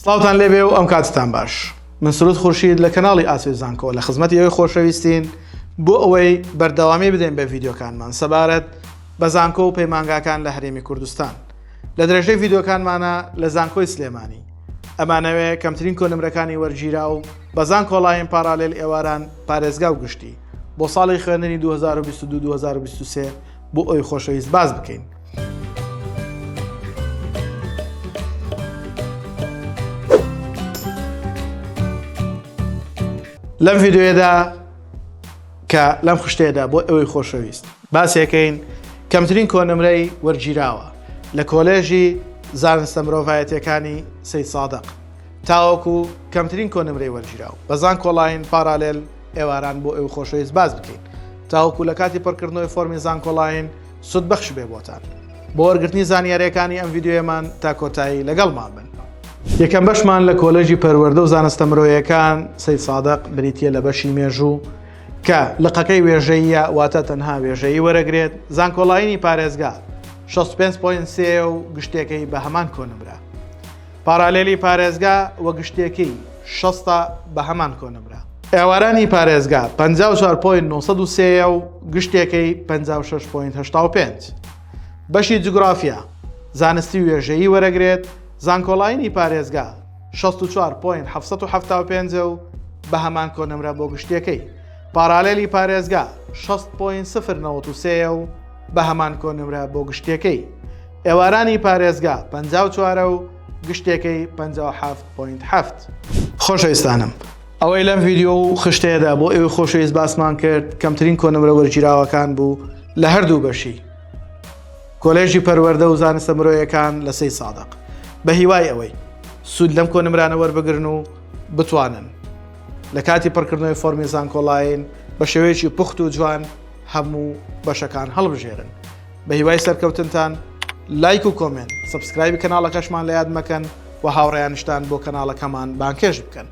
سڵاوتان لێبێ و ئەم کاتتان باش من سرود خورشید لە کەناڵی ئاسۆی زانکۆ لە خزمەتی ئێوەی خۆشەویستین بۆ ئەوەی بەردەوامی بدەین بە ڤیدیۆکانمان سەبارەت بە زانکۆ و پەیمانگاکان لە هەرێمی کوردستان لە درێژەی ڤیدیۆکانمانە لە زانکۆی سلێمانی ئەمانەوێ کەمترین کۆنمرەکانی وەرگیرا و بە زانکۆلاین پارالێل ئێواران پارێزگا و گشتی بۆ ساڵی خوێندنی 2022-2023 بۆ ئەوی خۆشەویست باس بکەین. لەم ڤیددیوەدا کە لەم خشتەیەدا بۆ ئەوەی خۆشەویست باسێکەین کەمترین کۆنمرەی وەرگیراوە لە کۆلێژی زانستە مرۆڤایەتەکانی سەید سادق تاوەکو کەمترین کۆنمرەی وەرگیراو بە زانکۆلاین پارالێل ئێواران بۆ ئێوە خۆشەویست باس بکەین تاوەکو لە کاتی پڕکردنەوەی فۆرمی زانکۆلاین سوودبەخش بێ بۆتان. بۆ وەرگرتنی زانیارییەکانی ئەم ڤیدیۆیەمان تا کۆتایی لەگەڵمان بن. یەکەم بەشمان لە کۆلێژی پەروەردە و زانستە مرۆیەکان سەید سادق بریتییە لە بەشی مێژوو کە لقەکەی وێژەییە واتە تەنها وێژەیی وەرەگرێت، زانکۆلاینی پارێزگا 65.3 و گشتێکەی بە هەمان کۆنمرە. پارالێلی پارێزگا و گشتێکەی شەستە بە هەمان کۆنمرە. ئێوارانی پارێزگا 54 point 903 و گشتێکەی 56 point 85. بەشی جوگرافیا زانستی وێژەیی وەرەگرێت، زانکۆلاینی پارێزگا 64 point 775 و بە هەمان کۆنمرە بۆ گشتیەکەی. پارالێلی پارێزگا 60 point 093 و بە هەمان کۆنمرە بۆ گشتیەکەی. ئێوارانی پارێزگا 54 و گشتێکەی 57.7. خۆشەویستانم ئەوەی لەم ڤیدیۆ و خشتەیەدا بۆ ئێوەی خۆشەویست باسمان کرد کەمترین کۆنمرە وەرگیراوەکان بوو لە هەردوو بەشی کۆلێژی پەروەردە و زانستە مرۆیەکان لە سەید سادق بە هیوای ئەوەی سوود لەم کۆنمرانە وەربگرن و بتوانن لە کاتی پڕکردنەوەی فۆرمی زانکۆلاین بە شێوەیەکی پوخت و جوان هەموو بەشەکان هەڵبژێرن بە هیوای سەرکەوتنتان لایک و comment subscribe ی کەناڵەکەشمان لە یاد مەکەن و هاوڕێیانشتان بۆ کەناڵەکەمان بانگهێشت بکەن.